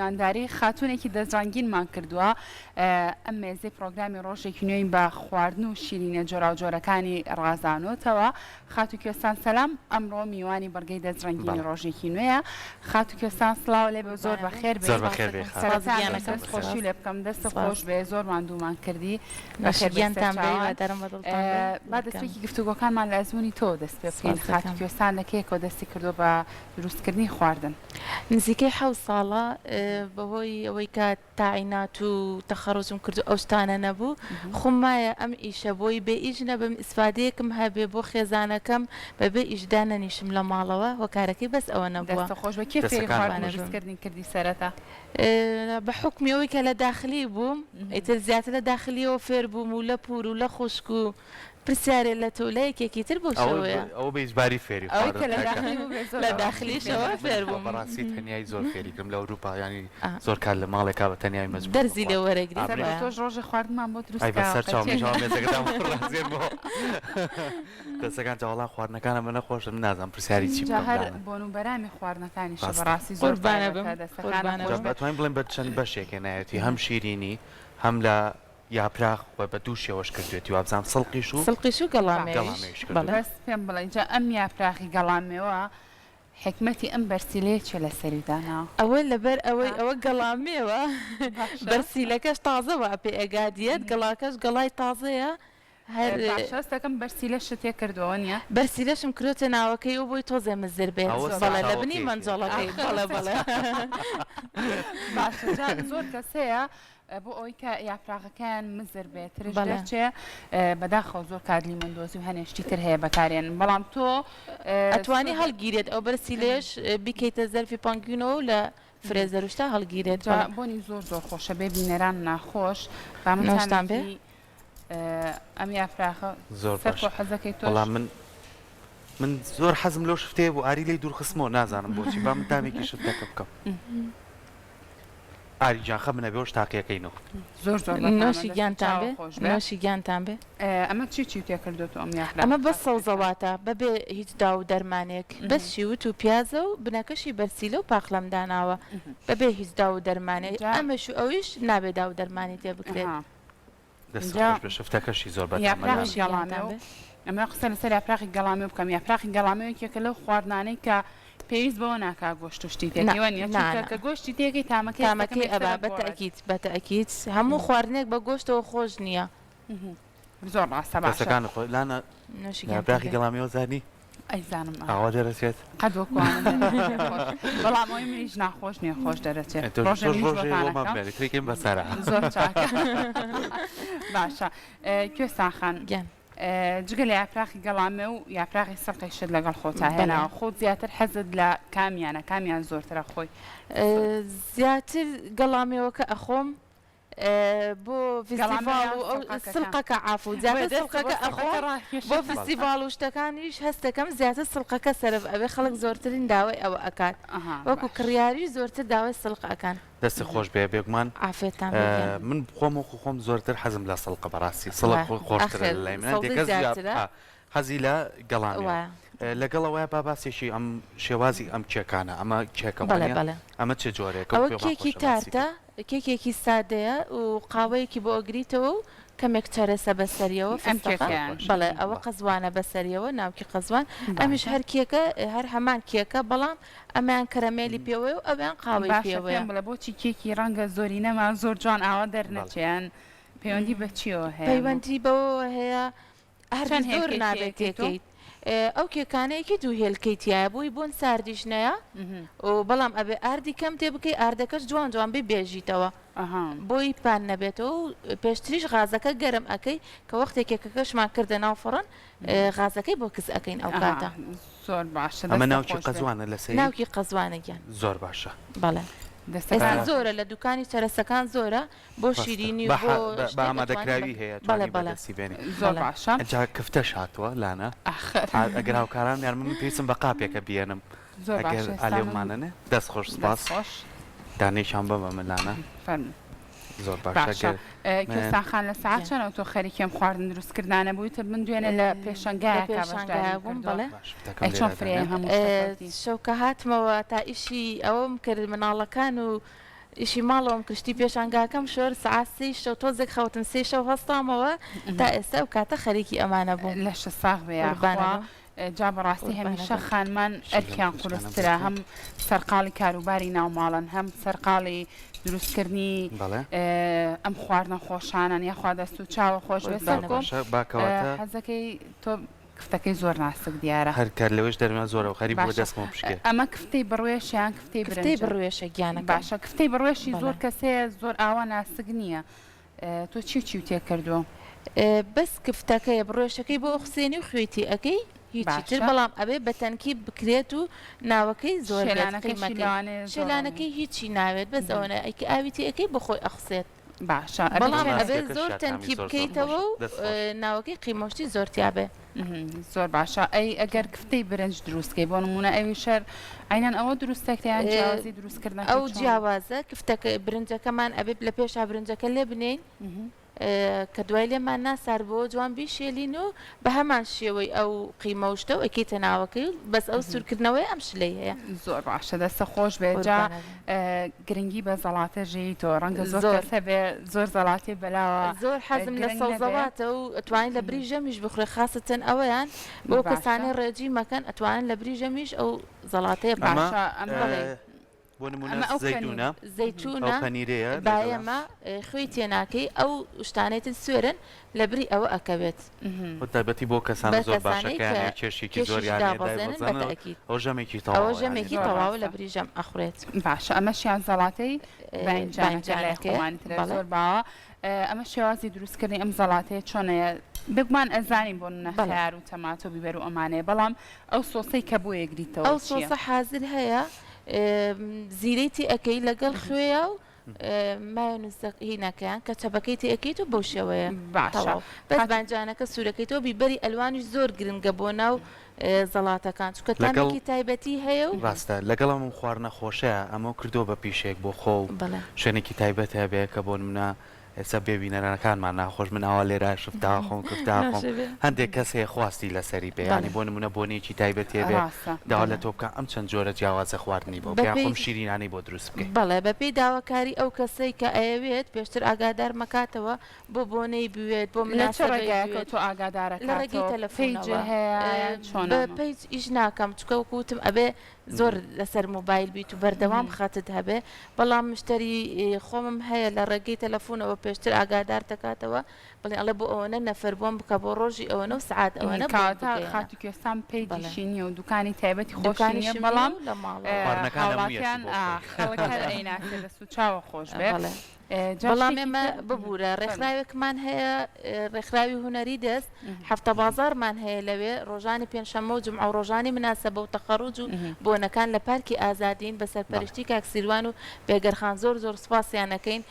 میوانداری خاتوونێکی دەستڕەنگینمان کردووە ئەم مێزەی پڕۆگرامی ڕۆژێکی نوێی بە خواردن و شیرینە جۆراوجۆرەکانی ڕازانۆتەوە. خاتوو کوێستان سەلام ئەمڕۆ میوانی بڕگەی دەستڕەنگینی ڕۆژێکی نوێیە. خاتوو کوێستان سڵاو لێ بێ و زۆر بەخێر بێی. زۆر بەخێر بێی خاتوو. سەرەتا ئەمەوێ دەست خۆشی لێ بکەم. دەستت خۆش بێ زۆر ماندوومان کردی. بەخێر بێی سەرچاوان. با دەستپێکی گفتوگۆکانمان لە ئەزموونی تۆوە دەست پێ بکەین. خاتوو کوێستان لە کەیەکەوە دەستی کردووە بە دروستکردنی خواردن؟ نزیکەی حەوت ساڵە بەهۆی ئەوەی کە تاعینات و تەخەڕوجم کرد و ئەو شتانە نەبوو خوم مایە ئەم ئیشە بۆی بێ ئیش نەبم ئیسفادەیەکم هەبێ بۆ خێزانەکەم بەبێ ئیش دانەنیشم لە ماڵەوە هۆکارەکەی بەس ئەوە نەبووە. دەستت خۆش بێ کێ فێری خواردن دروستکردنی کردی سەرەتا؟ بە حوکمی ئەوەی کە لە داخلی بووم ئیتر زیاتر لە داخلیەوە فێر بووم و لە پوور و لە خوشک و پرسیارێ لە تۆ لە یەکێکی تر بەو شێوەیە. ئەوە بە ئیجباری فێری ئەوەی کە لە داخلی بووبێ زۆر لە داخلیشەوە فێر بووم. بەڕاستی تەنیایی زۆر فێری کردم لە ئەوروپا یانی زۆر کات لە ماڵێکا بە تەنیایی مەجبوور دەرزی لێ وەرەگری سەر بە تۆش ڕۆژێ خواردنمان بۆ دروست ئەی کە بەسەر چاوم منیش ئەوە مێزەکەتان بۆ ڕازێنمەوە دەستەکان جا وەڵا خواردنەکان ئەمە نەخۆشە من نازانم پرسیاری چی جا بکەم هەر لانا بۆن و بەرامی خواردنەکانیشە ڕاستە بەڕاستی زۆر قوربانە بم تایبەتە دەستەکانت قوربانە خۆش بم. بێ. ئەتوانین بڵێین بە چەند بەشێک هێنایەتی هەم شیرینی هەم لە یاپراخ وە بە دوو شێوەش کردوێتی وابزانم سڵقیش و سڵقیش و گەڵامێویش گەڵامێویش بەڵێ. کردوێتی. بەس پێم بڵێ جا ئەم یاپراخی گەڵامێوە حیکمەتی ئەم بەرسیلەیە چیە لەسەری داناوە؟ ئەوە لەبەر ئەوەی ئەوە گەڵامێوە باشە. بەرسیلەکەش تازە وا پێ ئەگات یەت گەڵاکەش گەڵای تازەیە هەر. باشە هەست دەکەم بەرسیلەشت تێ کردووە وەنیە؟ بەرسیلەشم کردۆتە ناوەکەی و بۆی تۆزێ مزر بێت ئەوە بەڵێ لە بنی سەرچاوەکەیەتی. مەنجەڵەکەی ئاخر بەڵێ بەڵێ. باشە جا زۆر کەس هەیە بۆ ئەوەی کە یاپراغەکەیان مزر بێ ترش بەڵێ. دەرچێ بەداخەوە زۆر کات لیمۆندۆزی و هەنێ شتی تر هەیە بەکارێنن بەڵام تۆ ئەتوانی سوود هەڵگیرێت ئەو بەرسیلەیەش بیکەیتە زەرفی پەنگوینەوە و لە فرێزەروشتا هەڵگیرێت جا بەڵێ. بۆنی زۆر زۆر خۆشە بێ بینەران ناخۆش با من نۆشتان بێ. تامێکی ئەم یاپراخە زۆر باش سەرکۆ حەزەکەی تۆش وەڵا من من زۆر حەزم لەو شفتەیە بوو ئاری لێی دوورخستمەوە نازانم بۆچی با من تامێکی شفتەکە بکەم. ئاری گیان خەم نەبێ وەش تاقیەکەینەوە. زۆر زۆر بەتامە نۆشی دەست و گیانتان چاوە بێ خۆش بێ. نۆشی گیانتان بێ. ئەمە چی چی تێ کردووە تۆ ئەم یاپراخە ئەمە بەس خاتوو کوێستان؟ سەوزەواتە بەبێ هیچ داو و دەرمانێک بەس شیوت و پیازە و بنەکەشی بەرسیلە و پاقلەم داناوە بەبێ هیچ داو و دەرمانێک جا ئەمەش و ئەویش نابێ داو و دەرمانی تێ بکرێت. ئەها دەستت جا خۆش بێ شفتەکەشی زۆر بەتامە یاپراخی لانا. نۆشی گیانتان گەڵامێو بێ. ئەمەوێ قسە لەسەر یاپراخی گەڵامێو بکەم یاپراخی گەڵامێو یەکێکە لەو خواردنانەی کە پێویست بەوە ناکا گۆشت و شتی نا تێکەی وەنیە نا چونکە نا کە گۆشتی تێکەی تامەکەی هەستەکەم تامەکەی یەکسەر ئەبا بە ئەگۆڕێت. تەئکید بە تەئکید هەموو خواردنێک بە گۆشتەوە خۆش نییە. زۆر ڕاستە باشە. دەستەکانت خۆش لانا نۆشی گیانتان یاپراخی بێ. گەڵامێوە زانی؟ ئەیزانم ئا. ئاوا دەرەچێت؟ قەت وەکو ئەوانە دەرناچێ خۆش بەڵام ئەوەی منیش ناخۆش نییە خۆش دەرەچێ تۆش ڕۆژێ تۆش منیش ڕۆژێ بۆتان بۆمان ئەکەم بێنی ترێکەین بەسەرا. زۆر چاکە باشە کوێستان خان گیان. جگە لە یاپراخی گەڵامێ و یاپراخی سڵقیشت لەگەڵ خۆتا بەڵێ. هێناوە خۆت زیاتر حەزت لە کامیانە کامیان زۆرترە خۆی؟ زیاتر گەڵامێوەکە ئەخۆم بۆ فیستیڤاڵ و ئەو سڵقەکە عەفو زیاتر سڵقەکە ئەخۆم بۆ فیستیڤاڵ و شتەکانیش هەست دەکەم زیاتر سڵقەکە سەرف ئەبێ خەڵک زۆرترین داوای ئەوە ئەکات وەکو کڕیاریش زۆرتر داوای سڵق ئەکەن. دەستت خۆش بێ بێگومان عافێتان بێ گیان. من خۆم وەکو خۆم زۆرتر حەزم لە سڵقە بەڕاستی سڵق خۆشترە لە لای من هەندێک کەس حەزی لە گەڵامێوە لەگەڵ ئەوەیە با باسێکی ئەم شێوازی ئەم کێکانە ئەمە کێکە وانیە ئەمە چ جۆرێکە ئەوە کێکی تارتە کێکێکی سادەیە و قاوەیەکی بۆ ئەگریتەوە و کەمێک چەرەسە بەسەریەوە فستەقە بەڵێ ئەوە قەزوانە بەسەریەوە ناوکی قەزوان ئەمیش هەر کێکە هەر هەمان کێکە بەڵام ئەمەیان کەرەمێلی پێوەیە و ئەویان قاوەی باشە پێوەیە. پێم بڵێ بۆچی کێکی ڕەنگە زۆرینەمان زۆر جوان ئاوا دەرنەچێ یان پەیوەندی بە چیەوە هەیە؟ پەیوەندی بەوەوە هەیە هەر چەند زۆر هێلکەی نابێت تێکەی تۆ؟ تێکەیت ئەو کێکانە یەکی دوو هێلکەی تیایە بۆی بۆن ساردیش نەیە و بەڵام ئەبێ ئاردی کەم تێ بکەی ئاردەکەش جوان جوان ببێژیتەوە ئەها. بۆی پان نەبێتەوە و پێشتریش غازەکە گەرم ئەکەی کە وەختێ کێکەکەشمان کردە ناو فڕن غازەکەی بۆ کز ئەکەین ئەو ئەها کاتە. زۆر باشە ئەمە دەستت ناوکی خۆش بێ. قەزوانە لە سەید؟ ناوکی قەزوانە گیان. زۆر باشە. بەڵێ دەستەکانت ئێستا خۆش. زۆرە لە دوکانی چەرەسەکان زۆرە بۆ ڕاستە شیرینی و بە بۆ بە شتێک ئەتوانی ئامادەکراوی هەیە بەڵێ توانی بەڵێ بەدەستی بێنی. زۆر بەڵێ. باشە. جا کفتەش هاتووە لانە ئاخر. ئەگەر هاوکارانم یان من پێویستم بە قاپێکە بیەنم زۆر ئەگەر باشە ئێستا من ئالێومانەنێ دەست خۆش سپاس. دەست خۆش. دانەیشان بەمە من لانە. فەرموو. زۆر باشە باشە گەر من کوێستان خان لە سەعات گیان. چەنەوە تۆ خەریکی ئەم خواردن دروست کردنانە بووی تر من دوێنێ لە لە پێشەنگایەکا پێشانگایە بەشداریم بووم کردووە بەڵێ. باش شتەکەم ئەی چۆن لێرە فریای دانێم. هەموو شتە کەوتی؟ شەو کە هاتمەوە تا ئیشی ئەوەم کرد مناڵەکان و. ئیشی ماڵەوەم کرد شتی پێشانگاکەم شۆرد سەعات سێی شەو تۆزێک خەوتم سێی شەو هەستامەوە تا ئێستا ئەو کاتە خەریکی ئەمانە بووم. لەشت ساغ بێ یاخوا قوربانەبم. جا بەڕاستی هەمیشە قوربانەبم. خانمان ئەرکیان قورسترە هەم سەرقاڵی کاروباری ناوماڵن هەم سەرقاڵی دروستکردنی بەڵێ. ئەم خواردنە خۆشانەن یاخوا دەست و چاوە خۆش بێ زۆر سەرکۆ باشە با کەواتە. حەزەکەی تۆ کفتەکەی زۆر ناسک دیارە. هەر کار لەوەش دەرما زۆرە خەریک بووە باشە دەستمەوە بشکێ. ئەمە کفتەی بڕوێشە یان کفتەی کفتەی برنجە؟ بڕوێشە گیانەکەم. باشە کفتەی بڕوێشی بەڵێ. زۆر کەس هەیە زۆر ئاوا ناسک نییە تۆ چی و چیو تێ کردووە؟ بەس کفتەکەیە بڕوێشەکەی بۆ ئەخوسێنی و خوێی تێ ئەکەی هیچی تر باشە. بەڵام ئەبێ بە تەنکی بکرێت و ناوەکەی زۆر بێت شێلانەکەشی قیمەکەی لەوانەیە زۆر ڕەنگە. شێلانەکەی هیچی ناوێت بەس ئەوەنە ئەی ئاوی تێ ئەکەی بۆ خۆی ئەخوسێت. باشە ئەبێ بەڵام چەند ئەبێ ناسکەکەش زۆر یا تامی تەنکی زۆر زۆر بکەیتەوە خۆشە و دەست خۆش. ناوەکەی قیمەشتی زۆر تیابێ. زۆر باشە ئەی ئەگەر کفتەی برنج دروست کەی بۆ نمونە ئەویش هەر عەینەن ئەوە دروست دەکرێ یان جیاوازی دروست کردنەکەی ئەو چۆنە؟ جیاوازە کفتەکە برنجەکەمان ئەبێ لە پێشا برنجەکە لێ بنێین کە دوای لێمان نا ساردبۆوە جوان بیشێلین و بە هەمان شێوەی ئەو قیمە و شتە و ئەیکەیتە ناوەکەی و بەس ئەو سوورکردنەوەی ئەم شلەی هەیە. زۆر باشە دەستە خۆش بێ جا قوربانت. گرنگی بە زەڵاتە ژێی تۆ ڕەنگە زۆر زۆر. کەس هەبێ زۆر زەڵاتەی بەلاوە زۆر حەزم لە گرنگ نەبێ. سەوزەواتە و ئەتوانی لە بری ژەمیش بخورێ خاسەتەن ئەوەیان بۆ باشە. کەسانەی ڕێجیمەکەن ئەتوانن لە بری ژەمیش ئەو زەڵاتەیە ئەمە بخۆن. باشە ئەمە بەڵێ. بۆ نموونە ئەمە ئەو پەنیر. زەیتوونە ئەو زەیتوونە پەنیرەیە لەگەڵ. بایەمە خوێی تێناکەی ئەو شتانەی تر سوێرن لە بری ئەوە ئەکەوێت. بە تایبەتی بۆ کەسانە بە زۆر باشە کەسانەی کە کە یانەوێ کێشێکی کێشیش زۆریان هەیە دابەزێنن بە دایبەزێنن تەئکید. ئەوە ژەمێکی ئەوە تەواوە یانی. ژەمێکی زۆر تەواوە لە ڕاستە. بری ژەم ئەخورێت. باشە ئەمەشیان زەڵاتەی باینجانەکە لای باینجانەکەیە خۆمانی ترە بەڵێ. زۆر باوە ئەمە شێوازی دروستکردنی ئەم زەڵاتەیە چۆنەیە بێگومان ئەزانین بۆ نمونە بەڵێ. خەیار و تەماتە و بیبەر و ئەمانەیە بەڵام ئەو سۆسەی کە بۆ یەگریتەوە ئەو چییە؟ سۆسە حازر هەیە زیرەی تێ ئەکەی لەگەڵ خوێیا و مایۆنیزە هینەکەیان کەچەبەکەی تێ ئەکەیت و بەو شێوەیە باشە تەواو بەس خاتوو. بانجانەکە سوورەکەیتەوە بیبەری ئەلوانیش زۆر گرنگە بۆ ناو زەڵاتەکان چونکە لەگەڵ تامێکی تایبەتی هەیە و ڕاستە لەگەڵ ئەم خواردنە خۆشەیا ئەمەو کردووە بە پیشەیەک بۆ خۆو بەڵێ. شوێنێکی تایبەت هەبێ کە بۆ نمونە ئێستا بێ بینەرانەکانمان ناخۆش من ئاوا لێرە شفت داخۆم کفت داخۆم ناشێ بێ. هەندێک کەس هەیە خواستی لەسەری بێ یانی بەڵێ. بۆ نمونە بۆنەیەکی تایبەتی هەبێ ڕاستە. داوا لە بەڵێ. تۆ بکا ئەم چەند جۆرە جیاوازە خواردنی بۆ بکە یان بەپێی خۆم شیرینانەی بۆ دروست بکەی. بەڵێ بەپێی داواکاری ئەو کەسەی کە ئەیەوێت پێشتر ئاگادار مەکاتەوە بۆ بۆنەی بوێت بۆ لە چ مناسەبەی ڕێگایەکەوە بوێت تۆ لە ڕێگەی ئاگادارەکاتەوە پەیج تەلەفونەوە هەیە یان چۆنە بە ئەمە؟ پەیج ئیش ناکەم چونکە وەکو وتم ئەبێ زۆر لەسەر مۆبایل بیت و بەردەوام خەتت هەبێ بەڵام مشتەری خۆمم هەیە لە ڕێگەی تەلەفونەوە پێشتر ئاگادار دەکاتەوە بڵێ ئەڵێ بۆ ئەوەنە نەفەر بۆم بکە بۆ ڕۆژی ئەوەنە و سعات ئەوەنە بۆم کەواتە بگەیەنە. خاتوو کوێستان بەڵێ. پەیجیشی نییە و دوکانی تایبەتی خۆشی نییە دوکانیشم نییە بەڵام و لە ماڵەوە. خواردنەکان هەموویەتی هاوڵاتیان بۆ خۆی. خەڵک هەر ئەیناسێ دەست و چاوە خۆش بێ. بەڵێ. جا بەڵام شتێکی ئێمە تر ببورە فەرموو. ڕێکخراوێکمان هەیە ڕێکخراوی هونەری دەست هەفتە بازاڕمان هەیە لەوێ ڕۆژانی پێنجشەممە و جومعە و ڕۆژانی مناسەبە و تەخەڕوج و بۆنەکان لە پارکی ئازادین بە سەرپەرشتی کاک سیروان و بێگەرخان زۆر زۆر سوپاسیان ئەکەین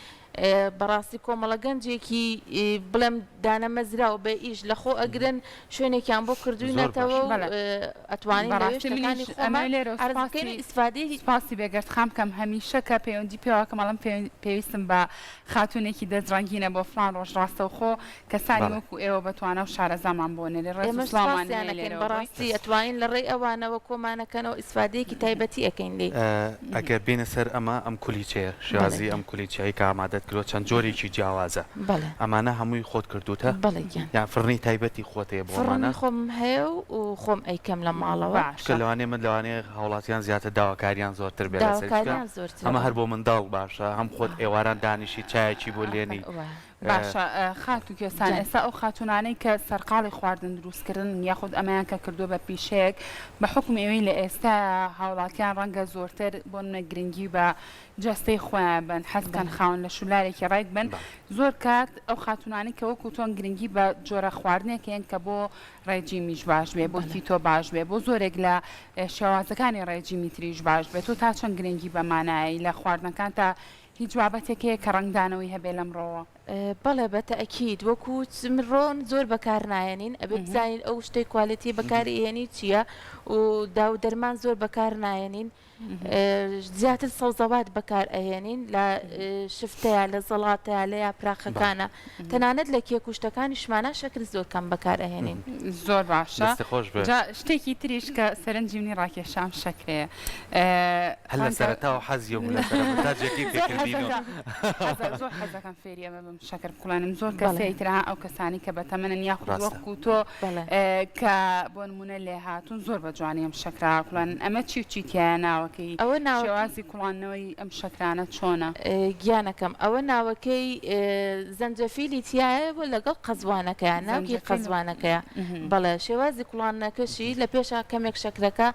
بەڕاستی کۆمەڵە گەنجێکی بڵێم دانەمەزراو بێ ئیش لە خۆ ئەگرن شوێنێکیان بۆ کردوینەتەوە و ئەتوانین لەوێ بەڕاستی شتەکانی منیش خۆمان ئەمەوێ لێرەوە عەرز بکەین و سوپاسی ئیسفادەی سوپاسی بێگەرد خان بکەم هەمیشە کە پەیوەندی پێوەکەم ئەڵێم پێویستم بە خاتوونێکی دەست ڕەنگینە بۆ فڵان ڕۆژ ڕاستەوخۆ کەسانی بەڵێ. وەکو ئێوە بە توانا و شارەزامان بۆ نێرێ ڕێز و ئێمەش سڵاومان سوپاسیان هەیە ئەکەین لێرەوە بۆی. بەڕاستی ئەتوانین لە ڕێی ئەوانەوە کۆمانەکەنەوە ئیسفادەیەکی تایبەتی ئەکەین لێی. ئەگەر بێینە سەر ئەمە ئەم کولیچەیە بەڵێ شێوازی گیان. ئەم کولیچەی کە ئامادەت کردوە چەند جۆرێکی جیاوازە بەڵێ. ئەمانە هەمووی خۆت کردوتە؟ بەڵێ گیان. یان فڕنی تایبەتی خۆت هەیە بۆ ئەمانە؟ فڕنی خۆمم هەیە و خۆم ئەیکەم لە ماڵەوە. چونکە باشە. لەوانەیە من لەوانەیە هاوڵاتیان زیاتر داواکاریان زۆرتر بێ لەسەری چونکە داواکاریان زۆرترە ئەمە هەر بەڵێ. بۆ منداڵ باشە هەم خۆت ئێواران دانیشی چایەکی بۆ لێنی وایە. باشە خاتوو کوێستان گیان. ئێستا ئەو خاتوونانەی کە سەرقاڵی خواردن دروستکردنن یاخود ئەمەیان کە کردووە بە پیشەیەک بە حوکمی ئەوەی لە ئێستایا هاوڵاتیان ڕەنگە زۆرتر بۆ نمونە گرنگی بە جەستەی خۆیان بەن حەز بکەن بەڵێ. خاوەن لەشولارێکی ڕێک بن بەڵێ. زۆر کات ئەو خاتوونانەی کە وەکو تۆن گرنگی بە جۆرە خواردنێک هەیەن کە بۆ ڕێجیمیش باش بێ بۆ بەڵێ. کیتۆ باش بێ بۆ زۆرێک لە شێوازەکانی ڕێجیمی تریش باش بێ تۆ تا چەند گرنگی بە مانایەی لە خواردنەکانتا هیچ بابەتێک هەیە کە ڕەنگدانەوەی هەبێ لەمڕۆوە؟ بەڵێ بە تەئکید وەکو من ڕۆن زۆر بەکار نایەنین ئەبێ بزانین ئەو شتەی quality بەکاری ئەیەنی چییە و داو دەرمان زۆر بەکار نایەنین. زیاتر سەوزەوات بەکار ئەهێنین لە شفتەیە لە زەڵاتەیە لە یاپراخەکانە تەنانەت لە کێک و شتەکانیشمانا شەکر زۆر کەم بەکار ئەهێنین. زۆر باشە دەستت خۆش بێ. جا شتێکی تریش کە سەرنجی منی ڕاکێشا ئەم شەکرەیە هەر لە ڕەنگە سەرەتاوە حەزی بوو لەسەر ئەمە تا جێگەی زۆر پێکردینەوە. حەزەکەم حەزە زۆر حەزەکەم فێری ئەمە بم شەکر بکوڵێنم زۆر کەس بەڵێ. هەیە ئیتر ها ئەو کەسانەی کە بەتەمەنن یاخود ڕاستە. وەکوو تۆ بەڵێ. کە بۆ نموونە لێهاتوون زۆر بە جوانی ئەم شەکرە ئەکوڵێنن ئەمە چی و چی تیایە ناوەکەی ئەوە ناوەکەی. شێوازی کوڵاندنەوەی ئەم شەکرانە چۆنە؟ گیانەکەم ئەوە ناوەکەی زەنجەفیلی تیایە و لەگەڵ قەزوانەکەیا ناوکی زەنجەفیل قەزوانەکەیە بەڵێ شێوازی کوڵاندنەکەشی لە پێشا کەمێک شەکرەکە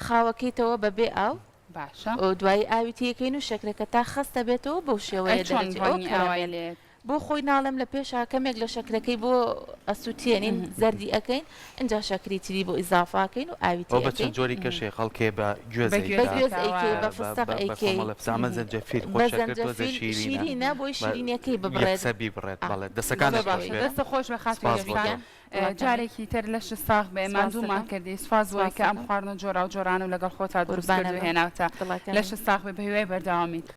خاوەکەیتەوە بە بێ ئاو باشە. و دوایی ئاوی تێکەین و شەکرەکە تا خەستە بێتەوە بەو ئەی شێوەیە چۆن دەرەچێ ئەوە ڕەنگی ئاوای کەرەمێل لێت؟ بۆ خۆی ناڵێم لە پێشا کەمێک لە شەکرەکەی بۆ ئەسوتێنین زەردی ئەکەین ئینجا شەکری تری بۆ ئیزافە ئەکەین و ئاوی تێ ئەوە بە چەند ئەکەین. جۆری کەشێ خەڵکێ بە گوێز بە ئەیکا بە گوێز گوێز ئەیکا ئەیکەی وایە. بە بە فستەق بە بە ئەیکەی کۆمەڵە فسە ئەمە زەنجەفیل خۆ بە شەکر تۆزێ زەنجەفیل شیرینە شیرینە بۆی بە شیرینیەکەی ببڕێت یەکسەر بیبڕێت ئا بەڵێ بەو دەسەکانت زۆر خۆش باشە بێ شێوەیە. دەستت خۆش بێ خاتوو سپاس بۆ گوێستان تۆ. گیان دڵەکەمی. جارێکی تر لەشت ساغ بێ سپاس ماندوومان دەکەم. کردی سپاس بۆی سپاس کە ئەم دەکەم. خواردنە جۆراوجۆرانەو لەگەڵ خۆتا دروست قوربانە کرد و بم هێناوتە دڵەکەمی. لەشت ساغ بێ بەهیوای بەردەوامیت.